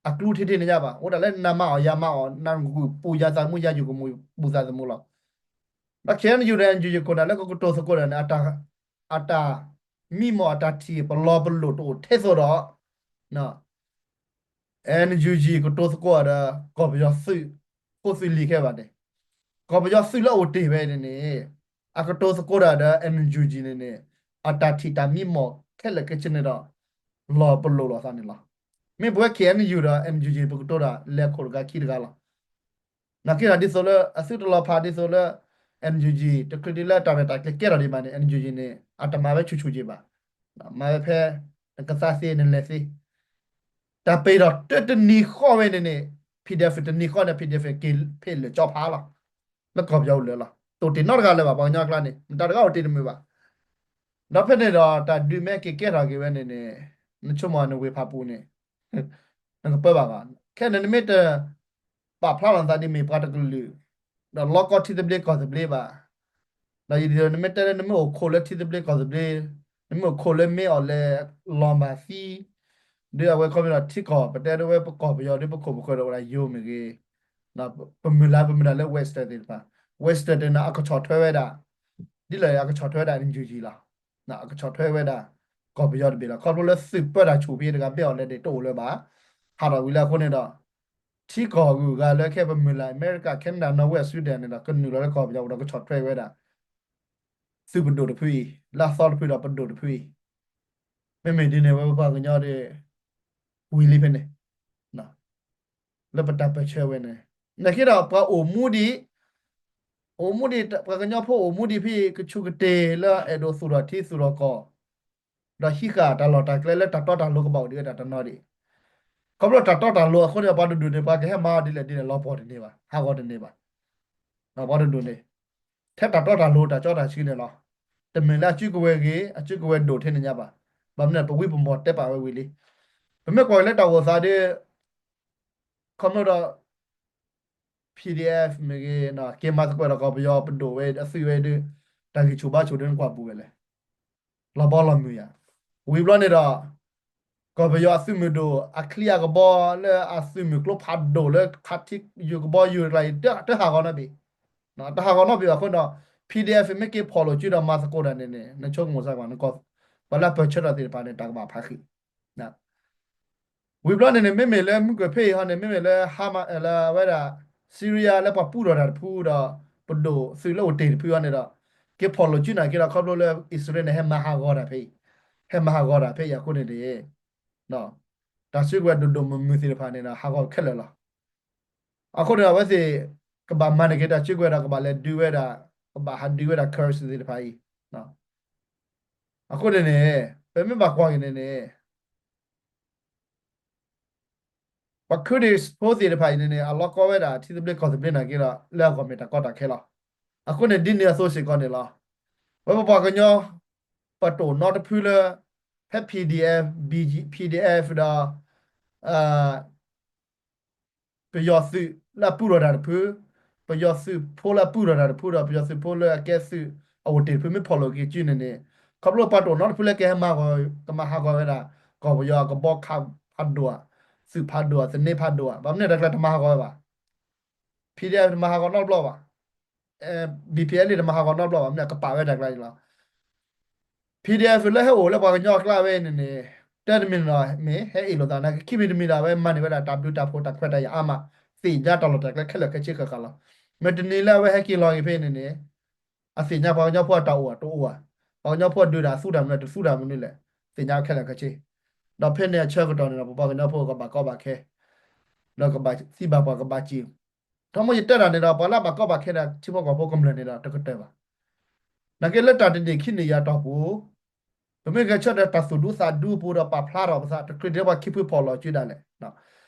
အကျူထံထံန့ၣ်ညါဘၣ်. အိၣ်ဒၣ်လၢနမၤအီၤယၤမၤအီၤ နဂုာ်ပူၤယၤသးမူယၤယုၢ်ကမူပူၤသးသမူလီၤ. ဒီး KNU ဒီး NUG ခိၣ်နၢ်လၢကကတိၤသကိးတၢ်န့ၣ် အတၢ်မံမီၢ်အတၢ်ထံၣ်ပလီၢ်ပလိာ်တအိၣ်ထဲသိးဒီး NUG ကတိၤသကိးဒီး ကီၢ်ပယီၤသုး ဖိသုးလံၤခဲဘၣ်န့ၣ် ကီၢ်ပယီၤသုးလၢအအိၣ်တ့ၢ်ဝဲန့ၣ်န့ၣ် အကတိၤသကိးတၢ်ဒီး NUG န့ၣ်န့ၣ် အတၢ်ထံၣ်တၢ်မံမီၢ်ခဲလၢာ်ခဲဆ့န့ၣ်ဒီး လီၤပလိာ်လိာ်သးန့ၣ်လီၤ. မ့ၢ်ပဝဲ KNU ဒီး NUG ပကတိၤတၢ်လဲၤခိၣ်တဂၤခံတဂၤလီၤ. နာ်က့ဒီးဒ်သိးလၢ အသုတလီၤဖးဒ်သိးလၢ NUG တချုးဒ်လၢတၢ်ရဲၣ်တၢ်ကျဲၤကဲထီၣ်ဒံးဘၣ်န့ၣ် NUG န့ၣ် အတမၤဝဲဆူၣ်ဆူၣ်က့ၤဘၣ်. မၤဝဲဖဲ နကသါသ့နလဲၤသ့ တၢ်ပ့ၤထီၣ်တတနံၤဃီဝဲန့ၣ်န့ၣ် PDF တနံၤဃီန့ၣ် PDF က့ၤဖဲလၢာ်ကၠီဖးလီၤ. လၢကီၢ်ပယီၤအိၣ်လၢာ်လီၤ. တအိၣ်တ့ၢ်နီတဂၤလၢၤဘၣ် ပှၤကညီအကျါန့ၣ် မတၤတဂၤအိၣ်တ့ၢ်တမုာ်ဘၣ်. ဒီးဖဲန့ၣ်ဒီးတၢ်ဒုးမ့ၢ်က့ၤကဲထီၣ်က့ၤဝဲန့ၣ်န့ၣ် နဆိကမိၣ်နဝ့ၢ်ဖၣ်ပူၣ်န့ၣ် နကပၢဘၣ်ဘၣ်. ခဲန့ၣ်နမ့ၢ်တ ပာ်ဖျါလီၤနသးဒ်မ့ၢ်ပှၤတကလုာ် ဒီးလီၤကီထံသဘျ့ကီၢ်သဘျ့ဘၣ်. ဒီးယဒ်သိးနမ့ၢ်တဲလၢနမ့ၢ်အိၣ်ခိးလၢထံသဘျ့ကီၢ်သဘျ့ နမ့ၢ်အိၣ်ခိးလၢမ့ၢ်အီၤလဲၤလီၤမၢ်သံ ဒ်အဝဲခီဖျိဒီးထံကီၢ် ပတဲဒ်ဝဲပကီၢ်ပယီၤဒ်ပခိၣ်ပဃၢၤဒီးအိၣ်ဒၣ်ယိၤမ့ၢ်ဂ့ၤ ပမုၢ်လၢ်ပမုၢ်လၢ်လၢ Western သ့ၣ်တဖၣ် Western တဲနၤအကဆီၣ်ထွဲဝဲဒၣ် ဒ်လဲၣ်အကဆီၣ်ထွဲဝဲဒၣ် NUG လီၤ. အကဆီၣ်ထွဲဝဲဒၣ် ကီၢ်ပယီၤတဘ့ၣ်လီၤ. ခီဖျိလၢသုးပၢတၢ်ဆူၣ်ဖဲတဂၤဘၣ်အီၤလဲၣ်ဒ်တအိၣ်လၢၤဘၣ်. ဟးထီၣ်ဝံၤလၢအဃိန့ၣ်ဒီး ထံကီၢ်ဂုၤဂၤလၢခဲပမုၢ်လၢ် အမဲရကၤ Canada Norway Sweden န့ၣ်ဒီး ကနုာ်လီၤလၢကီၢ်ပယီၤပူၤဒီးကဆီၣ်ထွဲဝဲဒၣ် သုးပဒိၣ်တဖုအံၤ လၢအသီတဖုဒီးပဒိၣ်တဖုအံၤ မ့မ့ၢ်ဒ်န့ၣ်ဝဲပပှၤကညီဒီး ဝံၤလံဖဲန့ၣ် လၢပတၢ်ပၢၢ်ဆၢဝဲန့ၣ် နာ်က့ဒီးပှၤအိၣ်မူဒံး အိၣ်မူဒံး ပှၤကညီဖိအိၣ်မူဒံးဖဲအံၤ ကဆူးကတ့ၢ်လၢအဲၣ်ဒိးသူၣ်ထီၣ်ထံသူၣ်ထီၣ်ကီၢ် ဒီးဟံးဃာ်တၢ်လီၢ်တၢ်ကျဲလၢတၢ်တီတၢ်လိၤကဘၣ်အိၣ်ဒံးဝဲဒၣ်တနီၤဒံး ခီဖျိတၢ်တီတၢ်လိၤအဃိန့ၣ် ပှၤတဒူၣ်န့ၣ် ပှၤကဟဲမၤအီၤဒ်လဲၣ်ဒ်လဲၣ် လီၤပှီၢ်တန့ၢ်ဘၣ် ဟးဂီၤတန့ၢ်ဘၣ် ပှၤတဒူၣ်န့ၣ် ထဲတၢ်တီတၢ်လိၤတၢ်ကၠီတၢ်ဆှံန့ၣ်လီၤ. တမ့ၢ်လၢအစုကဝဲၤဂ့ၤ အစုကဝဲၤဒိၣ်ထဲန့ၣ်ညါဘၣ်. ဘၣ်မနုၤပဝံပမီၢ်တဲပာ်ဝဲဝံၤလံ. ပမ့ၢ်ကွၢ်က့ၤလၢတၢ်အိၣ်သးဒီး ခီဖျိဒီး PDF မ့ၢ်ဂ့ၤ က့ၤမၤသကိးဒီးကီၢ်ပယီၤပဒိၣ်ဝဲအသုးဝဲဒုး တၢ်ဂံၢ်ဆူၣ်ဘါဆူၣ်ဒုးနကွၢ်ပူၤဝဲလဲၣ်. လီၤဘီလီၤမုၢ်ယၤ. ဝံၤဘျီန့ၣ်ဒီး ကီၢ်ပယီၤအသုးမုၢ်ဒိၣ် အချံအကဘီလၢအသုးမုၢ်ကျိဖးဒိၣ်လၢခးထံယိာ်ကဘီယူၤတကျါအံၤ တဟးဂီၤနီတဘ့ၣ်, တဟးဂီၤနီတဘ့ၣ်ဘၣ်အဃိဒီး PDF မ့ၢ်က့ၤဖီၣ်လိာ်စုဒီးမၤသကိးတၢ်န့ၣ်န့ၣ် နဆိကမိၣ်စ့ၢ်ကီး ပှၤလၢပၢၢ်ဆၢထၢၣ်သ့ၣ်တဖၣ်န့ၣ် တၢ်ကဘၣ်ဖးဃံး ဝံၤဘျီန့ၣ်န့ၣ် မ့မ့ၢ်လၢမုၢ်ကွဲၤဖဲအံၤဟီန့ၣ် မ့မ့ၢ်လၢ လၢအဝဲဒၣ် Syria လၢပှၤပူထီၣ်တၢ်တဖုဒီး ပဒိၣ်သုးလၢအိၣ်တ့ၢ်တဖုအံၤန့ၣ်ဒီး က့ၤဖီၣ်လိာ်စုနာ်က့ဒီး ခီဖျိလၢအံၣ်စရ့လးန့ၣ် ဟဲမၤဟးဂီၤတၢ်ဖဲအံၤ, ဟဲမၤဟးဂီၤတၢ်ဖဲအံၤအဃိန့ၣ်န့ၣ် တၢ်စုကဝဲၤဒိၣ်ဒိၣ်မုၢ်မုၢ်သ့ၣ်တဖၣ်န့ၣ်ဒီး ဟးဂီၤခဲလၢာ်လီၤ. အဃိန့ၣ် အဝဲသ့ၣ် ကဘၣ်မၤန့ၢ်က့ၤတၢ်စုကဝဲၤဒီး ကဘၣ်လဲၤဒုးဝဲဒၣ် ကဘၣ်ဟးဒုးဝဲဒၣ် Kurds သ့ၣ်တဖၣ်အံၤ အဃိန့ၣ်န့ၣ် ပမ့ၢ်ဘၣ်ကွၢ်က့ၤန့ၣ်န့ၣ် ပှၤ Kurdish ဖိသ့ၣ်တဖၣ်အံၤန့ၣ်န့ၣ် အလီၤကီဝဲဒၣ်ထံသဘျ့ကီၢ်သဘျ့နာ်က့ဒီး လၢအဂီၢ်မ့ၢ်တၢ်ကီတၢ်ခဲလီၤ. အဃိန့ၣ် ဒ်န့ၣ်အသိးစ့ၢ်ကီးန့ၣ်လီၤ. ဝဲပပှၤကညီ ပှၤတအိၣ်နီတဖုလၢ ဖဲ PDF, BG, PDF ဒီး ပယီၤသုးလၢအပူထီၣ်တၢ်တဖု, ပယီၤသုးဖိလၢအပူထီၣ်တၢ်တဖုဒီး ပယီၤသုးဖိလၢအကဲသုးအအိၣ်တ့ၢ်တဖု မ့ၢ်ဖီၣ်လိာ်က့ၤစုန့ၣ်န့ၣ် ခီဖျိပှၤတအိၣ်နီတဖုလၢကဟဲမၤဂီၤ ကမၤဟးဂီၤဝဲဒၣ် ကီၢ်ပယီၤအကဘီခးဖးဒိၣ်ဧါ, သုးဖးဒိၣ်ဧါ, သန့ဖးဒိၣ်ဧါ, ဘၣ်မနုၤတၢ်ကျါတမၤဟးဂီၤဝဲဘၣ်. PDF တမၤဟးဂီၤနီတဘျီဘၣ်. BPLA တမၤဟးဂီၤနီတဘျီဘၣ်. မ့ၢ်ကပာ်ဝဲတၢ်ကျါန့ၣ်လီၤ. PDF လၢဟဲအိၣ်လၢပှၤကညီအကျါဝဲအံၤန့ၣ်န့ၣ် တၢ်တမံၤန့ၣ်လီၤ မ့ၢ်ဟဲအ့ၣ်လိာ်သးနာ်က့ ခံမံၤတမံၤဒီး အဝဲမၤန့ၢ်ဝဲဒၣ်တၢ်ဘျုးတၢ်ဖှိၣ်တၢ်ခွဲးတၢ်ယာ်အါမး သ့ၣ်ညါတၢ်လီၢ်တၢ်ကျဲခဲလၢာ်ခဲဆ့ဃၣ်ဃၣ်လီၤ. မ့ၢ်တနံၤလၢအဝဲဟဲက့ၤလီၤက့ၤဖဲအံၤန့ၣ်န့ၣ် အသ့ၣ်ညါပှၤကညီဖိအတၢ်အိၣ်အတအိၣ်ဧါ, ပှၤကညီဖိအဒုးတၢ်သူတၢ်မနုၤတသူတၢ်မနုၤလဲၣ်, သ့ၣ်ညါခဲလၢာ်ခဲဆ့. ဒီးဖဲန့ၣ်အဆၢကတီၢ်န့ၣ်ဒီး ပပှၤကညီဖိကဘၣ်ကီဘၣ်ခဲ ဒီးကဘၣ်သံဘၣ်ပှၤကဘၣ်စံၣ် ထီမိၢ်ယတဲတၢ်န့ၣ်ဒီး ပှၤလၢအဘၣ်ကီဘၣ်ခဲဒီး ထံဖိကီၢ်ဖိကမျၢၢ်န့ၣ်ဒီး တကတၢၢ်ဘၣ်. နာ်က့လၢတၢ်တနံၣ်ခံနံၣ်ယၤတီၢ်ပူၤ ပမ့ၢ်ဂဲၤဆၢထၢၣ်တၢ်သူၣ်ဒူသးဒူအပူၤဒီး ပာ်ဖျါထီၣ်ပသး တချုးဒံးပှၤခံဖုဖီၣ်လီၤစုဒၣ်လဲာ်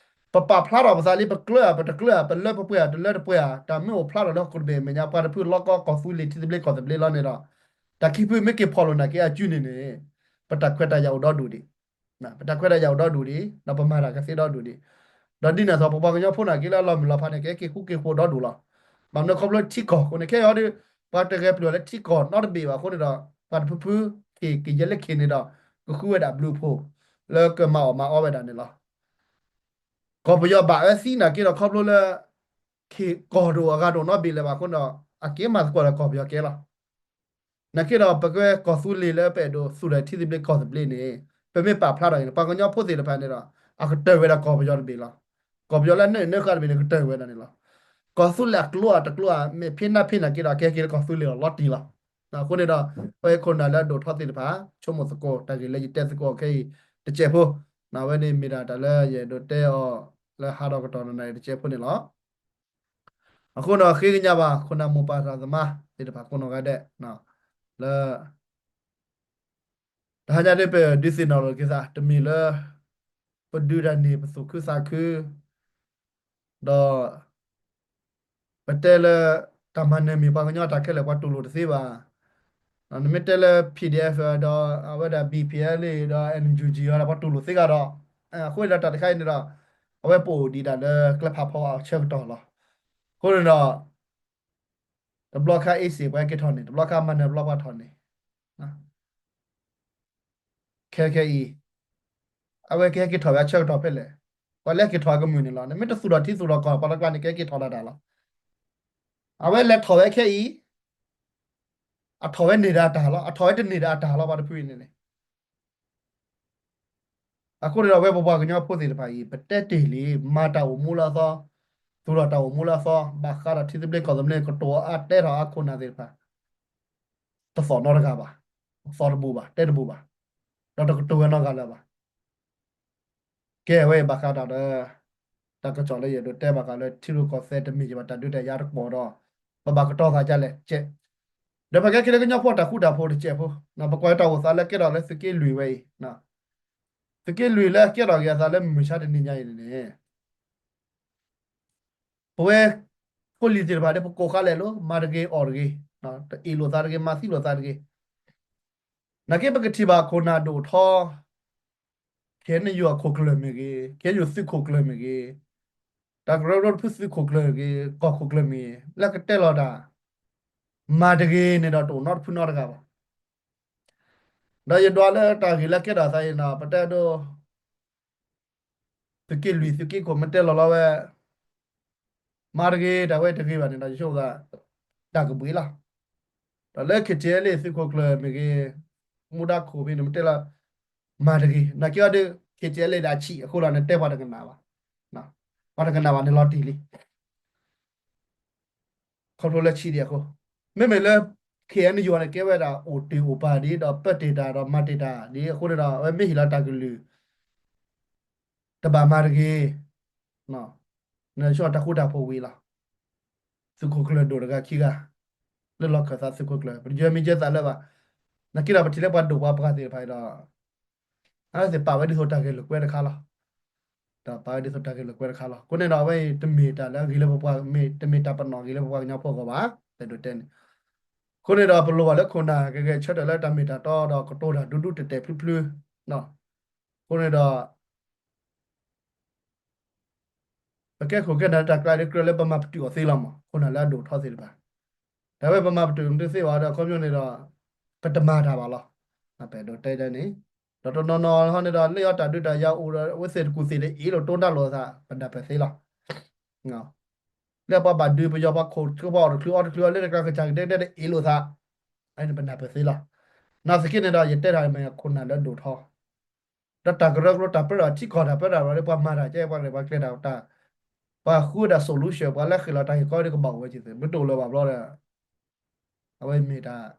ပပာ်ဖျါထီၣ်ပသးလံ ပကျၢၤဧါ ပတကျၢၤဧါ ပလၢပပှဲၤဧါ တလၢတပှဲၤဧါ တၢ်မ့ၢ်အိၣ်ဖျါထီၣ်လၢဟီၣ်ခိၣ်တဘ့ၣ်အမဲာ်ညါ ပှၤတဖုလီၤကီကီၢ်သူလ့ၤထံသဘျ့ကီၢ်သဘျ့လီၤန့ၣ်ဒီး တၢ်ခံဖုမ့ၢ်က့ၤဖီၣ်လိာ်နာ်က့အစုန့ၣ်န့ၣ် ပတၢ်ခွဲးတၢ်ယာ်အိၣ်ဒီဒူၣ်ဒံး ပတၢ်ခွဲးတၢ်ယာ်အိၣ်ဒီဒူၣ်ဒံး ဒီးပမၤတၢ်ကသ့ဒီဒူၣ်ဒံး. ဒီးဒ်န့ၣ်အသိး ပပှၤကညီဖိနာ်က့လၢအလီၤမုၢ်လီၤဖးန့ၣ် ကဟဲက့ၤဃူက့ၤဖိးဒီဒူၣ်လီၤ. ဘၣ်မနုၤခီဖျိထံကီၢ်အဃိန့ၣ် ခဲအံၤဒီး ပှၤတဂဲၤပျုၢ်လၢထံကီၢ်နီတဘ့ၣ်ဘၣ်အဃိန့ၣ်ဒီး ပှၤတဖုဖု က့ၤကယဲၢ်လၢခံန့ၣ်ဒီး ကဃုဝဲဒၣ်ဘျုးဖှိၣ် လၢကမၤအီၣ်မၤအီဝဲဒၣ်န့ၣ်လီၤ. ကီၢ်ပယီၤဘၣ်ဝဲသံနာ်က့ဒီး ခီဖျိလၢ ခ့ၣ်ကီၢ်တအိၣ်အဂၤတအိၣ်နီတဘ့ၣ်လၢၤဘၣ်အဃိန့ၣ်ဒီး အက့ၤမၤသကိးဒီးကီၢ်ပယီၤကဲလီၤ. နာ်က့ဒီး ပကဲကီၢ်သူလ့ၤလၢပအဲၣ်ဒိးသူၣ်ထီၣ်ထံသဘျ့ကီၢ်သဘျ့န့ၣ် ပမ့ၢ်ပာ်ဖျါထီၣ်အံၤန့ၣ် ပှၤကညီဖိသ့ၣ်တဖၣ်န့ၣ်ဒီး အကတၢၢ်ဝဲဒၣ်ကီၢ်ပယီၤတဘ့ၣ်လီၤ. ကီၢ်ပယီၤလၢအနၢၣ်အနၢၣ်ဃာ်တဘ့ၣ်န့ၣ် ကတၢၢ်ဝဲဒၣ်န့ၣ်လီၤ. ကီၢ်သူလ့ၤအကျိၤအတကျိၤဧါ မ့ၢ်ဖဲနၢ်ဖဲနာ်က့ဒီး အကဲက့ၤလၢကီၢ်သူလ့ၤလီၤ လီၤတံၢ်လီၤ. အဃိန့ၣ်ဒီး ပဝဲခိၣ်နၢ်လၢအဒိၣ်ထီၣ်သ့ၣ်တဖၣ် ဆိကမိၣ်သကိး တၢ်ဂ့ၢ်လၢယတဲသကိးခဲအံၤတစဲးဖိ, အဝဲန့ၣ်မ့ၢ်ဒၣ်တၢ်လၢယအဲၣ်ဒိးတဲအီၤလၢဟါဒီးကတီၢ်နနၣ်ရံၣ်တစဲးဖိန့ၣ်လီၤ. အဃိန့ၣ် ဃ့ကညးဘၣ် ခိၣ်နၢ်မိၢ်ပၢ်သးသမါသ့ၣ်တဖၣ်ကိးနီၢ်ဂၤဒဲး လၢ တဟါညါဒ်ပဒုးသ့ၣ်နီၣ်လိာ်က့ၤသး တမ့ၢ်လၢ ပဒုးတၢ်န့ၢ်ပသူၣ်ခုသးခု ဒီး ပတဲလၢ တၢ်မၤနၢၤမ့ၢ်ပှၤကညီတၢ်ခဲလၢာ် ပှၤတူၢ်လိာ်တသ့ဘၣ်. နမ့ၢ်တဲလၢ PDF ဒီးအဝဲဒၣ် BPLA ဒီး NUG အီၤဒီး ပှၤတူၢ်လိာ်သ့ဂၤဒီး အဃိဒီးတၢ်တခါအံၤန့ၣ်ဒီး အဝဲပအိၣ်ဒံးဒၣ်လၢကျဲဖးဖီအဆၢကတီၢ်လီၤ. အဃိန့ၣ်ဒီး တဘျီခါအ့စ့ၣ် ပှၤဟဲက့ၤထီၣ်န့ၣ် တဘျီခါမၤနၢၤတဘျီပှၤထီၣ်န့ၣ် ခဲခဲအံၤ အဝဲကဟဲက့ၤထီၣ်ဝဲအဆၢကတီၢ်ဖဲလဲၣ်. ပှၤလၢဟဲက့ၤထီၣ်အကမုၢ်န့ၣ်လီၤ. နမ့ၢ်တသူၣ်ထီၣ်ထံသူၣ်ထီၣ်ကီၢ် ပှၤတကျါန့ၣ် ကဟဲက့ၤထီၣ်လၢတၢ်လီၤ. အဝဲလဲၤထီၣ်ဝဲခဲအံၤ အထီၣ်ဝဲန့ၢ်ဒၣ်တၢ်လီၤ. အထီၣ်ဝဲတန့ၢ်ဒၣ်အတၢ်လီၤ ပှၤတဖုအံၤန့ၣ်န့ၣ် အဃိန့ၣ်ဒီး အဝဲပပှၤကညီဖိသ့ၣ်တဖၣ်အံၤ ပတဲတ့ၢ်လံ မၤတၢ်အိၣ်မူလၢအသီ, သူၣ်ထီၣ်တၢ်အိၣ်မူလၢအသီ, ဘၣ်ဃးဒီးထံသဘျ့ကီၢ်သဘျ့ ကတိၤအါတဲထီၣ်အါခိၣ်နၢ်သ့ၣ်တဖၣ် တသီၣ်နီတဂၤဘၣ်, သီၣ်တဘူၣ်ဘၣ်, တဲတဘူၣ်ဘၣ်, ဒီးတကတိၤဝဲနီတဂၤလၢၤဘၣ်. ကဲဝဲအံၤဘၣ်ဃးဒီး တၢ်ကစီၣ်လၢယအဲၣ်ဒိးတဲဘၣ်ဃးလၢထံရူၢ်ကီၢ်သဲးတမ့ၢ်ယဘၣ်တၢ်ဒုးတၢ်ယၤတကပီၤဒီး ပဘၣ်ကတီၤသးဒ်လဲၣ်တကဲး. ဒီးပကဲက့ၤလၢကညီဖိတၢ်ဃူတၢ်ဖိးတစဲးဖိ, ပကွၢ်တၢ်အိၣ်သးလၢကဲထီၣ်လၢသုးက့လွံၢ်ဝဲအံၤ, သုးက့လွံၢ်လၢကဲထီၣ်က့ၤအသးလၢမုၢ်မဆါတနံၤညါအံၤန့ၣ်န့ၣ် ပဝဲဖိလံၤသ့ၣ်တဖၣ်ဒီး ပကိးဃါလဲၣ်လိၤ မၤတဂ့ၤအီၣ်တဂ့ၤ, တအ့ၣ်လိာ်သးတဂ့ၤ, မၤသံလိာ်သးတဂ့ၤ. နာ်က့ပကထံၣ်ဘၣ်ခိၣ်နၢ်ဒိၣ်ထီ KNU အခိၣ်ကျၢၢ်မ့ၢ်ဂ့ၤ, KNU သုးခိၣ်ကျၢၢ်မ့ၢ်ဂ့ၤ, တၢ်ကရၢကရိတဖုသုးခိၣ်ကျၢၢ်ဂ့ၤ, ကီၢ်ခိၣ်ကျၢၢ်မ့ၢ်ဂ့ၤ, လၢကတဲလီၤတၢ် မၤတဂ့ၤန့ၣ်ဒီးတအိၣ်နီတဖုနီတဂၤဘၣ်. ဒီးယဒွးလၢတၢ်ဂ့ၢ်လၢကဲထီၣ်သးအံၤန့ၣ် ပတဲဒိ သုးက့လွံၢ်သုးက့ခိၣ်မ့ၢ်တဲလီၤလီၤဝဲ မၤတဂ့ၤ တၢ်ဝဲတဂ့ၤဘၣ်န့ၣ်ဒီး ယဆိကမိၣ်သး တၢ်ကဘှံးလီၤ. ဒီးလၢ KTLA သုးခိၣ်ကျၢၢ်မ့ၢ်ဂ့ၤ, မူဒါခိၣ်မ့ၢ်န့ၣ် မ့ၢ်တဲလီၤ မၤတဂ့ၤ. နာ်က့အီၤဒီး KTLA ဒီးအဆံးအဃိလီၤန့ၣ် တဲပှၤတကနၣ်ဘၣ်, ပှၤတကနၣ်ဘၣ်န့ၣ်လီၤတံၢ်လံ ခီဖျိလၢဆံးဒံးအဃိ, မ့မ့ၢ်လၢ KNU န့ၣ် ကဲဝဲဒၣ်အိၣ်တ့ၢ်အိၣ်ပာ်ဒ် ဒီးပၢတ့ၢ်တၢ်ဒီးမၤတ့ၢ်တၢ်ဒ်အဃိန့ၣ်ဒီး အဝဲမ့ၢ်ဟ့ၣ်လီၤတၢ်ကလုၢ် တဘၣ်မၤတဂ့ၤ, နဆိတၢ်ဃူတၢ်ဖိးဝံၤလီၤ. သုးခိၣ်ကျၢၢ်ဒိၣ်တဂၤခံဂၤ လၢလီၢ်ခၢၣ်သးသုးခိၣ်ကျၢၢ် ပတယၢမံၤယၢသးလၢၤဘၣ်. နာ်က့ဒီးပထံၣ်လၢပှၤဒိၣ်ပှၤပှၢ်သ့ၣ်တဖၣ်အံၤဒီး အဝဲသ့ၣ်ပာ်ဝဲဒ်သိးတၢ်ဂဲၤလိာ်ကွဲတခါလီၤ. ဒီးပာ်ဝဲဒ်သိးတၢ်ဂဲၤလိာ်ကွဲတခါလီၤ. အဃိန့ၣ်ဒီးအဝဲအံၤတမ့ၢ်တၢ်လၢအဂ့ၤလၢပပှၤ မ့ၢ်တမ့ၢ်တၢ်ပနီၣ်ဂ့ၤလၢပပှၤကညီဖိအဂီၢ်ဘၣ် ပဒိးတဲန့ၣ်. အဃိန့ၣ်ဒီးပလိၣ်ဘၣ်လၢခိၣ်နၢ် ကဂဲၤဆၢထၢၣ်လၢတၢ်မ့ၢ်တၢ်တီဒီးကတိၤတၢ်ဒူဒူတဲာ်တဲာ်ဖျုးဖျုး, အဃိန့ၣ်ဒီး ပကဲခိၣ်ကဲနၢ်လၢတၢ်ကျါဒီးကြၢးလၢပမၤပတုာ်အီၤသ့လီၤမး ခိၣ်နၢ်လၢအဒိၣ်ထီသ့ၣ်တဖၣ်. တၢ်ဝဲပမၤပတုာ်မ့ၢ်တသ့ဘၣ်ဒီး အခီပညီန့ၣ်ဒီး ပတမၤတၢ်ဘၣ်လီၤ. ပအဲၣ်ဒိးတဲဒ်န့ၣ်, ဒီးတနီၤနီၤဟီန့ၣ်ဒီး လၢအီၤတၢ်ဒုးတၢ်ယၤအိၣ်ဒီး အဝဲသ့ၣ်တကူၣ်သ့ၣ်ဒီးအ့ၣ်လိာ်တိၢ်နၢ်လိာ်သး ပနၢ်ပၢၢ်သ့လီၤ. လၢပှၤဘၣ်ဒုးပယီၤပှၤခိၣ် ပှၤအီၣ်တချုးအီတချုးအီၤလၢတကျါကစၢ်ကဒဲကဒဲဒီးအ့ၣ်လိာ်သး, အန့ၣ်ပနၢ်ပၢၢ်သ့လီၤ. နာ်သက့န့ၣ်ဒီး ယတဲတၢ်မ့ၢ်ခိၣ်နၢ်လၢဒိၣ်ထီ ဒီးတၢ်ကရၢကရိတၢ်ပၢတၢ်ထံကီၢ်တၢ်ပၢတၢ်ဒီး ပှၤမၤတၢ်ကဲ ပှၤရဲၣ်ပှၤကျဲၤတၢ် ပှၤဃုဝဲဒၣ် solution ပှၤလၢဃ့ၢ်လီၤတၢ်ဂ့ၢ်ကီဒ်ကဘၣ်အိၣ်ဝဲက့ၤသ့ မ့ၢ်တအိၣ်လၢၤဘၣ်ဘျီဒီး အဝဲမ့ၢ်တၢ်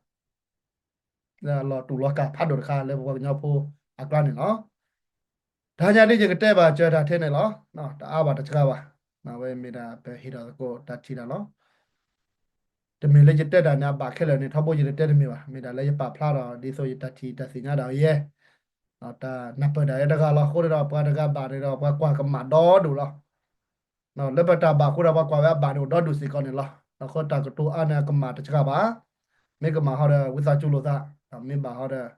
လၢအလီၤတူာ်လီၤကာ်ဖးဒိၣ်တခါလၢပပှၤကညီဖိအကျါန့ၣ်လီၤ. တဟါညါဒ်ယကတဲဘၣ်စၢၤတၢ်ထဲန့ၣ်လီၤ. တအါဘၣ်တစှၤဘၣ်, အဝဲမ့ၢ်ဒၣ်ပဟ့ၣ်ထီၣ်သကိးတၢ်ထံၣ်တၢ်လီၤ. တမ့ၢ်လၢယတဲတၢ်န့ၣ် အဘၣ်ခဲလၢာ်န့ၣ် ထီဘိယတတဲတမ့ၢ်ဘၣ်. မ့ၢ်ဒၣ်လၢယပာ်ဖျါဒီး ဒ်သိးယတၢ်ထံၣ်တၢ်သ့ၣ်ညါဒၣ်ယဲ တၢ်နၢ်ပၢၢ်ဒၣ်ယဲတဂၤလီၤ. အဃိန့ၣ်ဒီး ပှၤတဂၤဘၣ်န့ၣ်ဒီး ပှၤကွၢ်ကမၣ်ဒီဒိၣ်လီၤ. လၢပတၢ်ဘၣ်အဃိဒီး ပှၤကွၢ်ဝဲအဘၣ်န့ၣ် အိၣ်ဒီဒူၣ်စ့ၢ်ကီးန့ၣ်လီၤ. အဃိတၢ်ကတိၤအါန့ၣ်အကမၣ်တစှၤဘၣ်. မ့ၢ်ကမၣ်ဟီဒီး ဝံသးစူၤလိာ်သး, မ့ၢ်ဘၣ်ဟီဒီး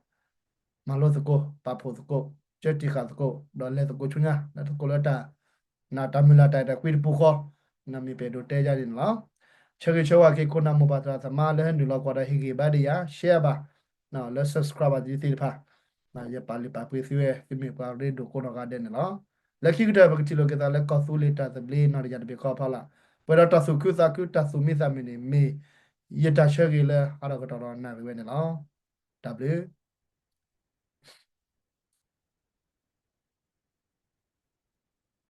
မၤလိသကိး, ပာ်ဖှိၣ်သကိး, ကၢတံာ်ဃာ်သကိး, ဒီးလဲၤသကိးဆူညါ လၢသကိးလၢတၢ် တၢ်မုၢ်လၢ်တၢ်အဲၣ်တၢ်ကွံတပူၤဃီ, မ့ၢ်ပအဲၣ်ဒိးတဲယၤန့ၣ်လီၤ. ဆၢဂ့ၤဆၢဝါက့ၤ ခိၣ်နၢ်မိၢ်ပၢ်သရၣ်သမါလၢဟဲနုာ်လီၤကွၢ်ဒီးဟ့ၣ်ဂံၢ်ဘါဒံးယၤ share ဘၣ်, လၢ subscribe ဘၣ်သ့ၣ်တဖၣ်, ယပာ်လုၢ်ပာ်ပှ့ၤသုဝဲ သုမ့ၢ်ပှၤရ့ဒိၣ်ကိးနီၢ်ဂၤဒဲးန့ၣ်လီၤ. လၢခံကတၢၢ် ပကထံၣ်လိာ်က့ၤသးလၢကီၢ်သူလ့ၤတၢ်သဘျ့နီၢ်တယၢ်တဘ့ၣ်ဃီဖီလာ်, ပှဲၤဒီးတၢ်သူၣ်ခုသးခုတၢ်သူၣ်မံသးမုာ်န့ၣ် မ့ၢ်ယတၢ်ဆၢဂ့ၤလၢဟးထီၣ်ကတီၢ်ဒီးနၣ်ရံၣ်ဝဲန့ၣ်လီၤ. တၢ်ဘျုး